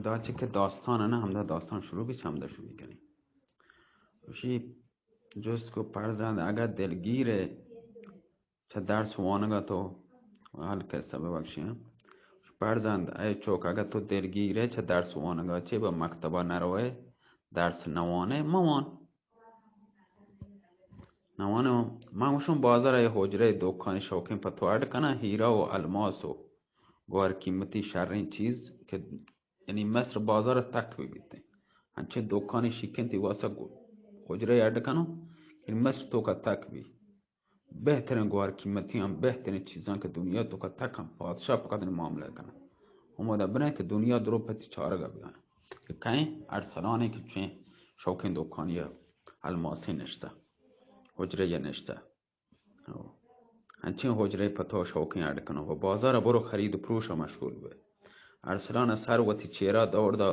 تا چہ کہ داستان ءَ نہ، ہمدا داستان شروع بی، چہ ہمدا شروع کنی۔ گوشی، جست کو: پرزند، اگاں دلگیر ئے چہ درس وانگ ءَ تو، حال قصہ ببخشی، ہاں۔ پرزند، اے چک، اگاں تو دلگیر ئے چہ درس وانگ ءَ، چے بہ مکتب ءَ نہ روئے، درس نہ وانئے، مہ وان۔ نہ وانئے، من گوشم بازار ءَ حجرہ ءِ دکانی شوقیں پہ تو اڈ کناں، ہیرا و الماس و گوہر قیمتی شریں چیز کہ یعنی مصر بازار ءَ تک بہ بیتیں۔ انچیں دکانی شیکیں تی واسطہ گو-، حجرہ اڈ کنوں کہ مصر توکا تک بی۔ بہتریں گوہر قیمتیاں، بہتریں چیزاں کہ دنیا توکا تک ہم پادشاہ پکا دنی معاملہ کناں۔ ہمودا بنائیں کہ دنیا درو پتی چارگا بیاں۔ کہ کہیں ارسلانیں کہ چویں شوقیں دکانی ءَ الماسیں نشتہ، حجرہ ءَ نشتہ۔ او، انچیں حجرہ پہ تو شوقیں اڈ کنوں و بازار ءَ برو خرید و پروش ءَ مشغول بئے۔ ارسلان ءَ سر وتی چیرا دور دا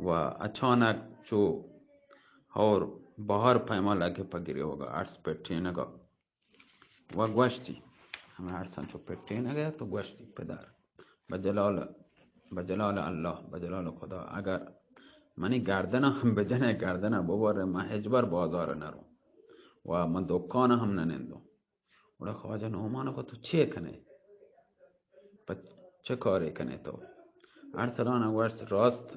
و اچانک چو ہور بہار پیما لگے پہ گریوگا، ارس پٹینگا و گوشتی، ہمیں ارسان چو پٹینگا تو گوشتی، پدر، بہ جلال، بہ جلال اللہ، بہ جلال خدا، اگر منی گردن ءَ ہم بجنے، گردن ءَ ببرے، من ہچبر بازار ءَ نروں و من دکان ءَ ہم ننندوں۔ گڑا خواجہ نعمان ءَ گوشت، تو چے کنے؟ پہ چے کارے کنے تو؟ ارسلان ءَ گوشت، راست،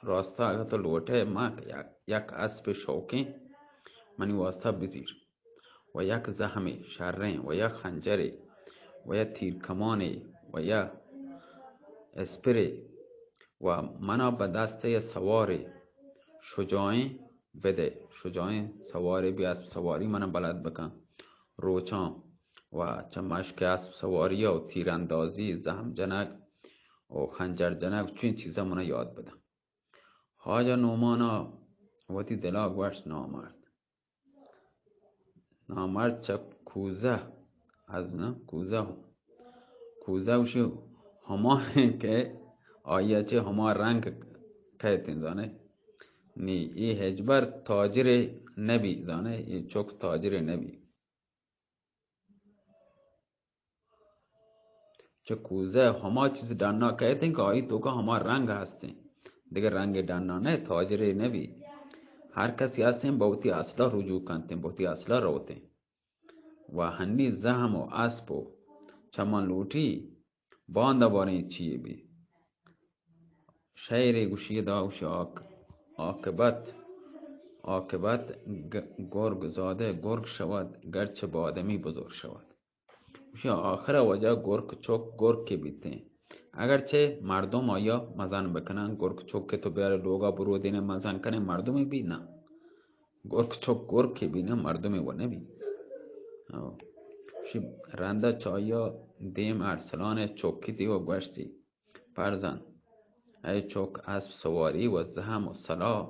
راستا اگاں تو لوٹے، ما یک، یک اسپ شوقیں منی واسطہ بزیر و یک زہمے شریں و یک خنجرے و یک تیر کمانے و یک اسپرے و منا بہ دست ءَ سوارے شجاعیں بدے، شجاعیں سوارے بی، اسپ سواری منا بلد بکن۔ روچاں و چہ مشق اسپ سواری و تیراندازی، زہم جنگ و خنجر جنگ، چویں چیزاں منا یاد بدن۔ خواجہ نعمانا وتی دلا گوشت، نامرد، نامرد چہ کوزہ، از نہ کوزہ، کوزہ گوشی ہما کہ آئی ءَ چہ ہما رنگ کئیت انت، زانے؟ نی، اے ہچبر تاجرے نبی، زانے؟ اے چک تاجرے نبی۔ چہ کوزہ ہما چیز ڈنا کئیت انت کہ آئی توکا ہما رنگ ہست انت، دگہ رنگے ڈنا نہ، تاجرے نبی۔ ہر کسی ہست انت بہ وتی اصلا رجوع کنت انت، بہ وتی اصلا روت انت۔ و ہنی زہم و اسپ و چہ من لوٹی باندا باریں چیے بی۔ شعرے گوشی دا، گوشی آک-، عاقبت، عاقبت گ-، گرگ زادہ گرگ شود، گرچہ بادمی بزرگ شود۔ گوشی آخر وجہ گرک چک گرکے بیتیں۔ اگرچہ مردم آیا مزن بکنن، گرک چک تو بیارے لوگا برو دینے مزن کنے، مردمے بی نہ۔ گرک چک گرکے بی نہ، مردمے و نبی۔ او۔ شی رندا چایا دیم ارسلان چکی تی و گوشتی، پرزند، اے چک، اسپ سواری و زہم و سلاح،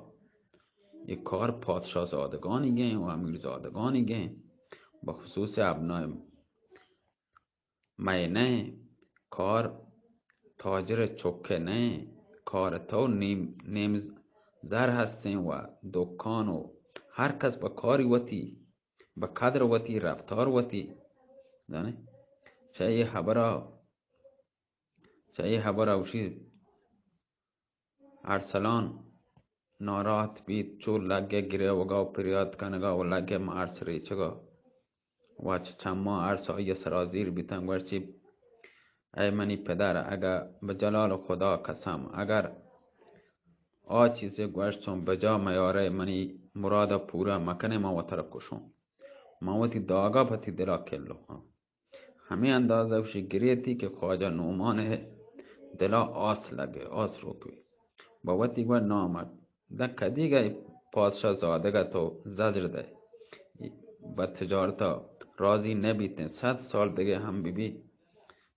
اے کار پادشاہ زادگانی گیں و امیر زادگانی گیں، بخصوص ابنائے مئے نہ، کار تاجر چک نہ، کار تو نیم، نیم زر ہستیں و دکان و ہر کس بہ کاری وتی، بہ قدر وتی، رفتار وتی، زانے؟ چہ اے حبرا چہ اے حبر ءَ گوشی ارسلان ناراحت بیت، چو لگے گریوگا و پریات کنگا و لگے مارس ریچگا و چہ چماں ارس آئی ءِ سرا زیر بیتن، گوشتی، اے منی پدر، اگہ بہ جلال خدا قسم، اگر آ چیزے گوشت چون بجا میارے، منی مرادا پورا مکنے، من وترا کشوں، من وتی داگا پہ تی دلا کلو آں۔ ہمے اندازہ گوشی گریتی کہ خواجہ نعمان ءِ دلا آس لگے، آس روک بی۔ بہ وتی گوشت، نامرد، داں کدیگا اے پادشاہ زادگا تو زجر دئے؟ بہ تجارتا راضی نہ بیتیں، صد سال دگہ ہم بہ بی،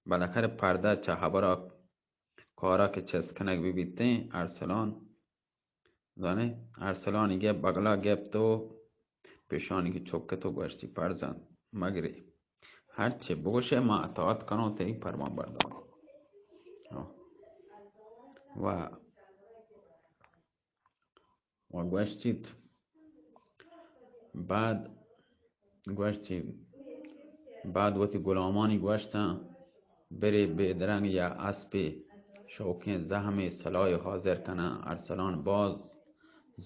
بالاخرہ پردہ چہ حبرا کارا کہ چست کنگ بہ بیتیں، ارسلان زانے، ارسلانی گپ بگلا گپت و پیشانی کہ چکت و گوشتی، پرزند، مگری، ہرچے بگوشے ما اطاعت کنوں، تئی فرمان بردار۔ و، و گوشتیت، بعد گوشتی، بعد وتی غلامانی گوشتاں، برے بے درنگ یا اسپے شوقیں زہمے سلاہ حاضر کناں۔ ارسلان باز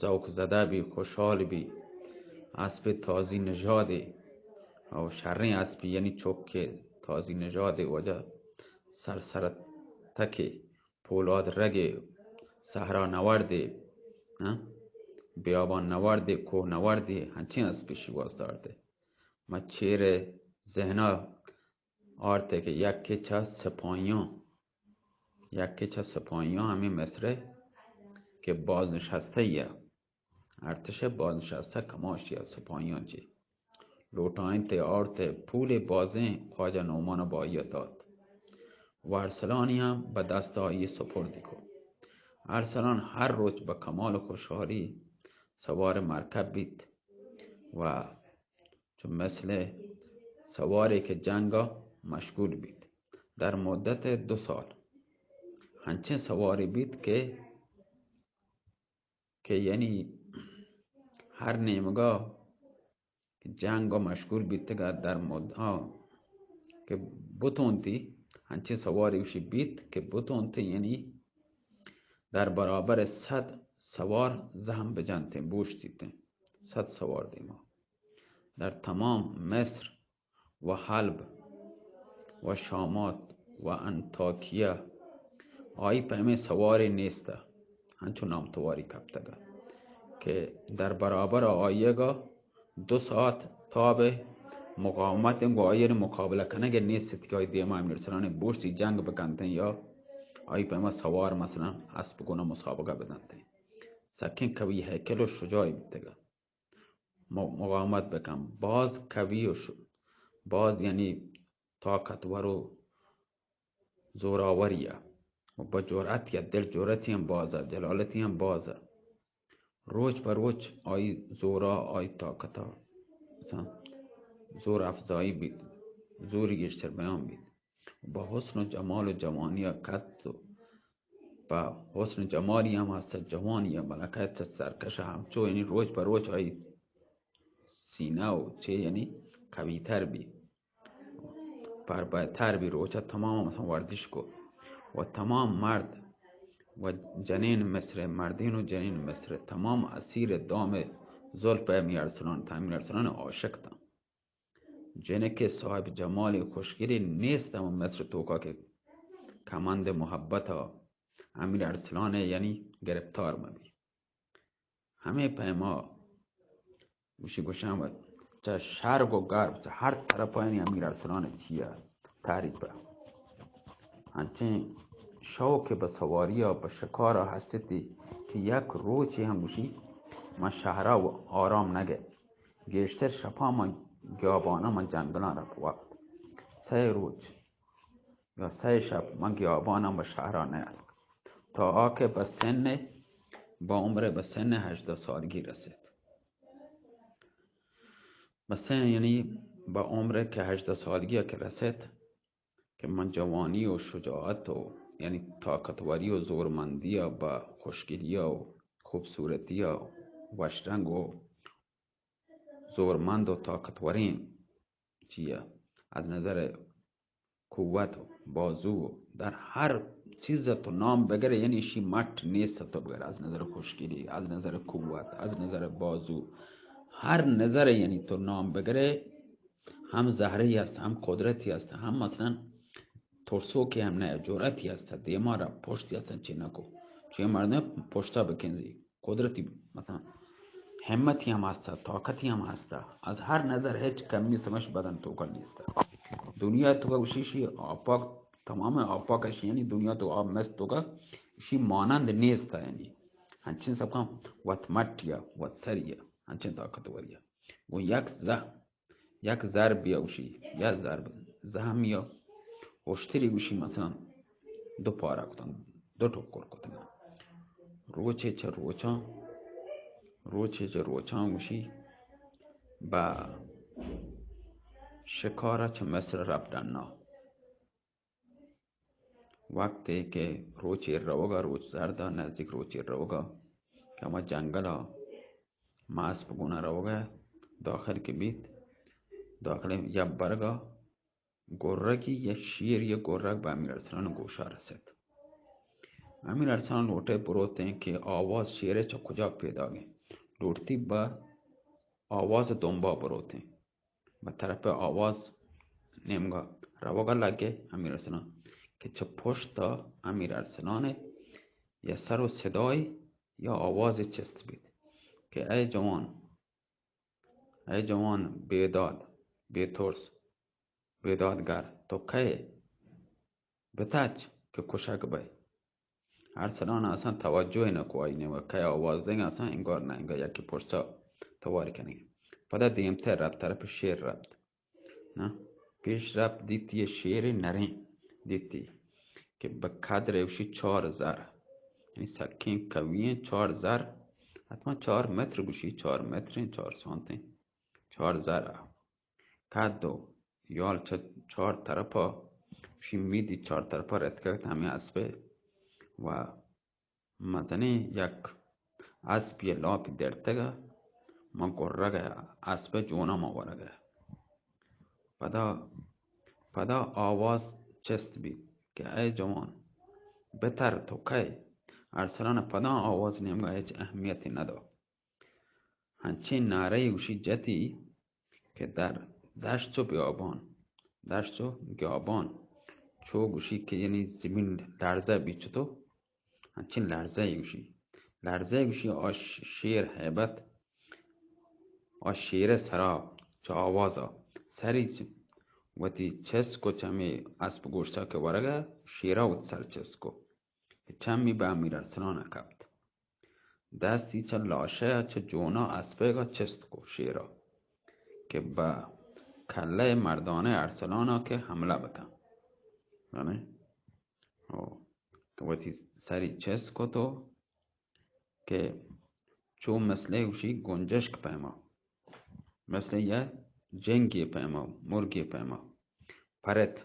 ذوق زدہ بی، خوشحال بی۔ اسپے تازی نژادے او شریں اسپے، یعنی چکے تازی نژادے، واجہ سر سر تکے، پولاد رگے، صحرا نوردے، ہاں؟ بیابان نوردے، کوہ نوردے، ہنچیں اسپے شی واسطہ آرتے۔ ما چیر ذہنا آرتے کہ یکے چہ سپاہیاں، یکے چہ سپاہیاں ہمے مصرے کہ بازنشستہ یا ارتش بازنشستہ کماشی ء سپاہیاں چی لوٹائینتے آرتے پولے بازیں خواجہ نعمان ء بائی ء دات و ارسلانی ہم بہ دست آئی سپردی کو۔ ارسلان ہر روچ بہ کمال خوشحالی سوار مرکب بیت و چو مثل سوارے کہ جنگا مشغول بیت۔ در مدت دو سال ہنچیں سوارے بیت کہ، کہ یعنی ہر نیمگا جنگا مشغول بیتگا در مد-، آ، کہ بتونتی ہنچیں سوارے گوشی بیت کہ بتونتی یعنی در برابر صد سوار زہم بجنتیں، بوشتیتیں۔ صد سوار دیما در تمام مصر و حلب و شامات و انطاکیہ آئی پیمیں سوارے نیست، ہنچو نامتواری کپتگ کہ در برابر آئیگا دو ساعت تاب مقاومت انگو آئی مقابلہ کنگ نیست کہ آئی دیما امیر ارسلان بوشتی جنگ بکنتیں یا آئی پیما سوار مثلاً اسپ گونا مسابقہ بدنتیں۔ سکیں قوی ہیکل و شجاعی بیتگا۔ م-، مقاومت بکن۔ باز قوی و ش-، باز یعنی طاقتور و زوراوری ء و با جرأتی ء، دل جرأتی ہم باز ء، جلالتی ہم باز ء۔ روچ پہ روچ آئی زورا، آئی طاقت ء مثلاً زور افزائی بیت، زوری گیشتر بیان بیت۔ با حسن و جمال و جوانی ء قد و پہ حسن و جمالی ہم ہست، جوانی ء ملکہ چہ سرکش ء ہمچو یعنی روچ پہ روچ آئی سینہ و چے یعنی قوی تر بی، پربہ تر بی۔ روچ ء تمام مثلاً ورزش کو و تمام مرد و جنین مصر، مردین و جنین مصر تمام اسیر دام زلف امیر ارسلان، امیر ارسلان عاشق تاں۔ جنکے صاحب جمال خوشگلی نیست ہم مصر توکا کہ کمند محبت ء امیر ارسلان ء یعنی گرفتار مہ بی۔ ہمے پیما گوشی گوشاں و چہ شرق و غرب، چہ ہر طرف ء یعنی امیر ارسلان ء چیا تعریف ء انچیں شوق بہ سواری ء بہ شکار ء ہستتی کہ یک روچے ہم گوشی من شہر ء آرام نہ گئے۔ گیشتر شپاں من گیاباناں، من جنگلاں رپت وپت۔ سئے روچ یا سئے شپ من گیاباناں بہ شہرا نیاتک، تا آ کہ بہ سن، بہ عمر، بہ سن ہژدہ سالگی رسیت۔ بہ سن یعنی بہ عمر کہ ہژدہ سالگی کہ رسیت، کہ من جوانی و شجاعت و یعنی طاقتوری و زورمندی ء بہ خوشگلی ء و خوبصورتی ء وشرنگ و زورمند و طاقتوریں چی ء از نظر قوت و بازو و در ہر چیز ء تو نام بگرے، یعنی اشی مٹ نیست تو بگر، از نظر خوشگلی، از نظر قوت، از نظر بازو، ہر نظر یعنی تو نام بگرے، ہم زہری است، ہم قدرتی است، ہم مثلاً ترسوکی ہم نہ، جرأتی است، دیما را پشتی است، چی نکو، چی مردم پشتا بکنزی، قدرتی مثلاً ہمتی ہم ہست، طاقتی ہم ہست، از ہر نظر ہچ کمی سمش بدن توکا نیست۔ دنیا توکا گوشی شی آپاک، تمام آپاک شی، یعنی دنیا تو آپ مست توکا شی مانند نیست، یعنی ہنچین سبکان وت مٹیا، وت سریا، ہنچین طاقتوریا۔ گوں یک زہ یک ضرب یا گوشی، یا ضرب زہم یا اشتری گوشی مثلاً دو پارہ کتن، دو ٹکر کتن۔ روچے چہ روچاں، روچے چہ روچاں گوشی با شکارا چہ مصر رب ڈنا۔ وقتے کہ روچ ایر روگا، روچ زردا، نزدیک روچ ایر روگا کہ ہما جنگلا ما اسپ گونا روگا داخل کہ بیت، داخل یا برگا گرگی یا شیر یا گرگ بہ امیر ارسلان گوشا رسیت۔ امیر ارسلان لوٹے بروتیں کہ آواز شیرے چہ کجا پیداگیں۔ لوٹتی بہ آواز دنبا بروتیں۔ بہ طرف آواز نیمگا روگا لگے امیر ارسلان کہ چہ پشت امیر ارسلان یا سر و صدای یا آواز چست بیت کہ اے جوان، اے جوان بیداد، بے ترس، بیدادگر، تو کئے؟ بتچ کہ کشگ بئے۔ ارسلان اصلاً توجہ نہ کو آئی نیمگا کئے آواز دیں، اصلاً انگار نہ، انگار یکی پرسا توار کنگی۔ پدا دیمتر رفت، طرف شیر رفت۔ نہ، پیش رفت، دیتی یہ شیر نریں، دیتی کہ بہ قدر اوشی چار زر، یعنی سکیں قوی ہیں، چار زر، حتما چار متر گوشی، چار متر ہیں، چار سانت ہیں، چار زر۔ کد و یال چہ چار طرفا، شی میدی چار طرفا رتکگت ہمیں اسپے و مزنیں یک اسپی لاپی درتگا، ما گرگا اسپے جونا ما ورگا۔ پدا، پدا آواز چست بیت کہ اے جوان، بتر تو کئے؟ ارسلان پدا آواز نیمگا ہچ اہمیتی ندات۔ ہنچیں نعرہ اوشی جتی کہ در دشت و بیابان، دشت و گیابان، چو گوشی کہ یعنی زمین لرزہ بیت چتو، ہنچیں لرزہ اوشی، لرزہ اوشی آ ش-، شیر ہیبت، آ شیر سرا چہ آوازا سری چ-، وتی چست کو چمی اسپ گوشتا کہ ورگا شیرا وت سر چست کو۔ چمی بہ امیر ارسلان کپت۔ دستی چہ لاشہ ء چہ جونا اسپیگا چست کو شیرا کہ بہ کلہ مردانہ ارسلانا کہ حملہ بکن۔ یعنی، او، کہ وتی سری چست کو تو کہ چو مثل گوشی گنجشک پیما، مثل یا جنگی پیما، مرگی پیما۔ پرت،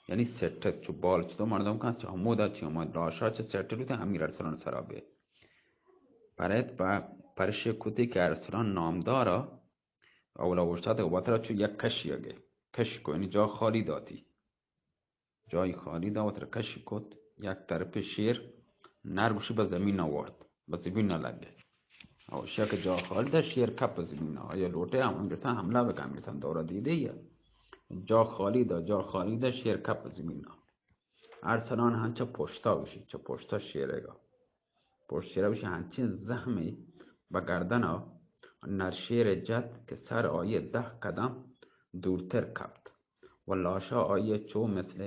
یعنی سٹت، چو بال چطور مردم کن، چو ہمودا چی ہما لاشا چہ سٹت بوتن، امیر ارسلان سرا بے۔ پرت پا پرشے کتی کہ ارسلان نامدارا اولا اوشتات وترا چو یک کشی اگے، کش کو، یعنی جا خالی داتی۔ جای خالی دا وترا کشی کت، یک طرف شیر نر گوشی بہ زمین نہ وارت، بہ زمین نہ لگے۔ او شک جا خالی دا شیر کپ بہ زمین نہ، آیا لوٹے ہم انگسان حملہ بکن، انگسان دورہ دیدے یا۔ جا خالی دا، جا خالی دا شیر کپ بہ زمین نہ۔ ارسلان ہنچا پشتا گوشی، چہ پشتا شیرگا۔ پشت شیرا گوشی ہنچین زہمی بہ گردنا نر شیر جت کہ سر آئی دہ قدم دورتر کپت۔ و لاشا آئی چو مثل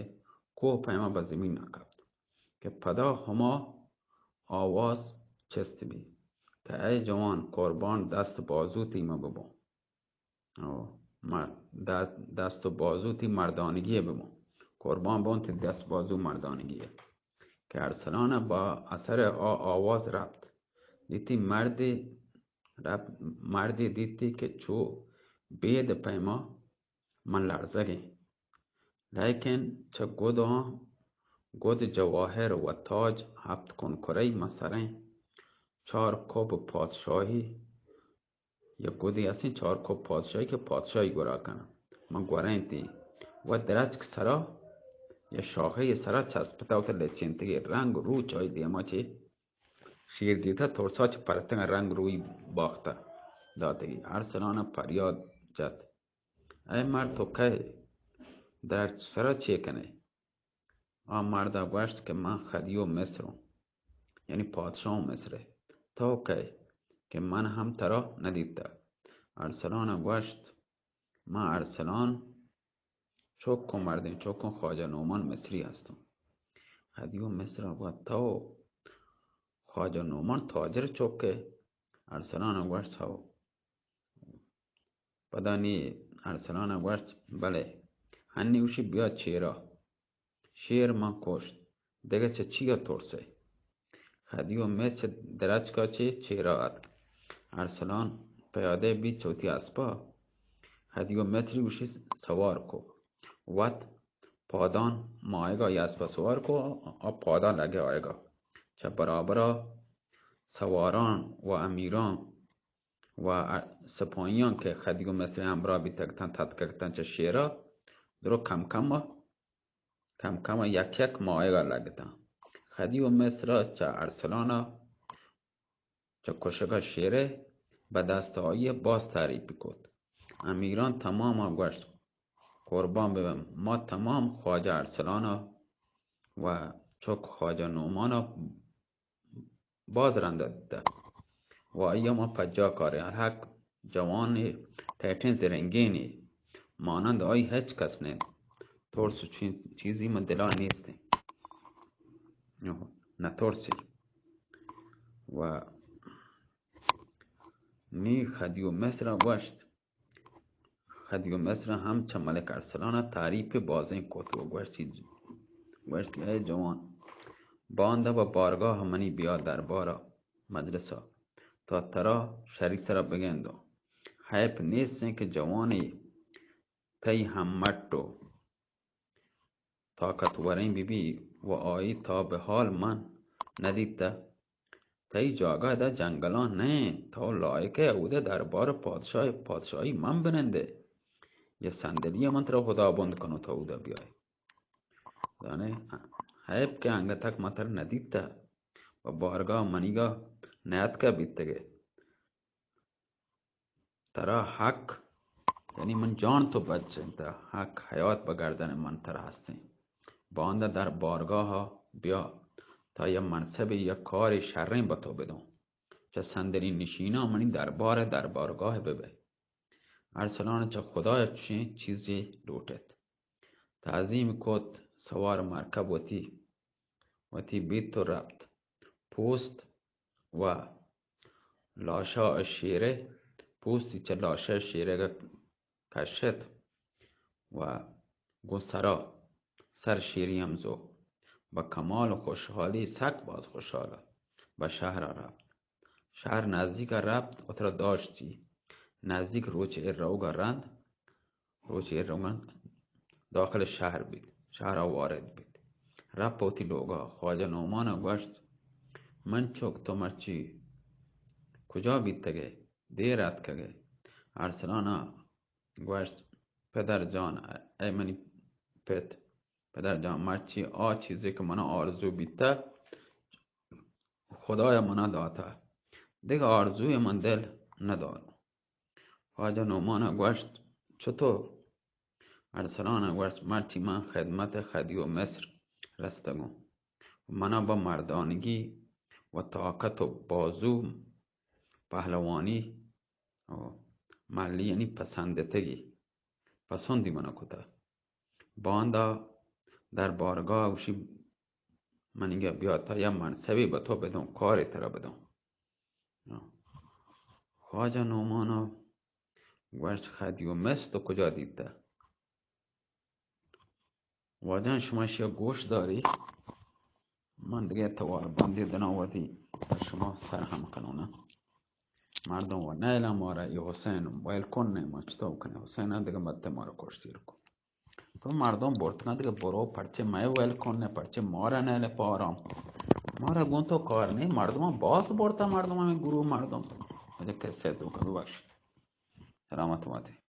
کوہ پیما بہ زمین کپت کہ پدا ہما آواز چست بی کہ اے جوان قربان دست بازو تی مہ ببو۔ او، مر-، دست، دست و بازو تی مردانگی ببو۔ قربان بون تی دست بازو مردانگی۔ کہ ارسلان با اثر آ آواز رفت۔ دیتی مردی رفت، مردی دیتی کہ چو بید پیما من لرزگیں۔ لیکن چہ گداں گد جواہر و تاج ہپت کنکرئی من سریں، چار کب پادشاہی، یک گدی ہستیں چار کب پادشاہی کہ پادشاہی گورا کناں، من گورینتی و درچک سرا یا شاخہ سرا چسپتا وتا لچینتگی، رنگ روچ آئی دیما چی شیر دیتا، ترسا چہ پرتگاں رنگ روی باختا داتگی۔ ارسلان پریاد جت، اے مرد تو کئے؟ درچک سرا چے کنے؟ آ مردا گوشت کہ من خدیو مصر اوں، یعنی پادشاہ مصر ء۔ تو کئے کہ من ہم ترا نہ دیتگ؟ ارسلان گوشت، من ارسلان چک و مردین چک و خواجہ نعمان مصری ہستوں۔ خدیو مصر گوشت، تو خواجہ نعمان تاجر چک ئے؟ ارسلان گوشت، ہو۔ پدا نی ارسلان ء گوشت، بلے۔ ہنی گوشی، بیا چیرا۔ شیر من کشت، دگہ چہ چیا ترسے؟ خدیو مصر چہ درچکا چہ چیرا اتک۔ ارسلان پیادہ بیت چہ وتی اسپا۔ خدیو مصری گوشی سوار کو۔ وت پادان ماہگا یا اسپا سوار کو، آ پادا لگے آئیگا۔ چہ برابرا سواران و امیران و سپاہیاں کہ خدیو مصر ہمراہ بیتگ تاں، تتکگ تاں چہ شیرا، درو کم کم ء، کم کم ء یک یک ماہگا لگتاں۔ خدیو مصر ءَ چہ ارسلان ءَ چہ کشگ ءَ شیرے بہ دست آئی ءَ باز تعریپی کت۔ امیراں تمام ءَ گوشت، قربان ببم، ما تمام خواجہ ارسلان ءَ و چک خواجہ نعمان ءَ باز رند ءَ دیتہ و آئی ءَ ما پجا کاریں۔ الحق جوانے، ٹیٹیں زرنگینے، مانند آئی ہچ کس نہ انت۔ ترس و چی-، چیزی من دل ءَ نیست انت۔ نہ ترسی۔ و نی خدیو مصر ءَ گوشت، خدیو مصر ءَ ہم چہ ملک ارسلان ءَ تعریپ بازیں کت و گوشتی، گوشتی، اے جوان، باندا بہ بارگاہ منی بیا دربار ءَ مجلس ءَ، تا ترا شری سرا بگنداں۔ حیپ نیست انت کہ جوانے تئی ہم مٹ و طاقتوریں بہ بی و آئی تا بہ حال من نہ دیتہ۔ تئی جاگہ ادا جنگلاں نہ انت، تو لائق ئے اود ءَ دربار پادشاہ، پادشاہی من بنندے۔ یا صندلی ءَ من ترا خدابند کنوں تو اود ءَ بیائے۔ زانے، حیپ کہ انگتک من ترا نہ دیتہ و بارگاہ منیگا نیاتکہ بیتگے۔ ترا حق، یعنی من جان تو بچ انت، حق حیات بہ گردن من ترا ہستیں۔ باندا در بارگاہ ءَ بیا، تا یا منصبے یا کارے شریں بہ تو بدوں۔ چہ صندلی نشیناں منی دربار ءَ دربارگاہ بہ بئے۔ ارسلان چہ خدایا چشیں چیزے لوٹت۔ تعظیم کت، سوار مرکب وتی، وتی بیت و رپت۔ پوست و لاشا شیرے، پوستی چہ لاشا شیرے کشت و گوں سرا سر شیری ہم زو۔ بہ کمال و خوشحالی سک باز خوشحال بہ شہرا رپت۔ شہر نزدیک ءَ رپت و ترا داشتی۔ نزدیک روچ ایر روگ ءَ رند، روچ ایر روگ ءَ رند داخل شہر بیت، شہر ءَ وارد بیت۔ رپت وتی لوگ ءَ۔ خواجہ نعمان ءَ گوشت، من چک، تو مرچی کجا بیتگ ئے؟ دیر اتکگ ئے؟ ارسلان ءَ گوشت، پدر جان، اے منی پت، پدر جان، مرچی آ چیزے کہ منا آرزو بیتہ، خدایا منا داتہ، دگہ آرزوے من دل نداروں۔ خواجہ نعمان ءَ گوشت، چتو؟ ارسلان ءَ گوشت، مرچی من خدمت خدیو مصر رستگوں، منا بہ مردانگی و طاقت و بازو، پہلوانی و ملی یعنی پسندتگی، پسندی منا کتہ۔ باندا در بارگاہ گوشی، منیگا بیا تا یا منصبے بہ تو بدوں، کارے ترا بدوں۔ خواجہ نعمان ءَ گوشت، خدیو مصر تو کجا دیتہ؟ واجہاں، شما اشیا گوش داری، من دگہ توار بندی دنا وتی، شما سر ہم کنونا۔ مردم و نیلا مارا، ای حسین ویل کن نے، ما چطور کنے؟ حسین دگہ مت مارا کشتی رکو۔ تو مردم برتگاں دگہ برو، پرچے مئے ویل کن نے، پرچے مارا نیلے پارام؟ مارا گون تو کار نے، مردمان باز برتا، مردم ہمیں گروہ مردم۔ اجا کسے تو کدو باش۔ سلامت باتے۔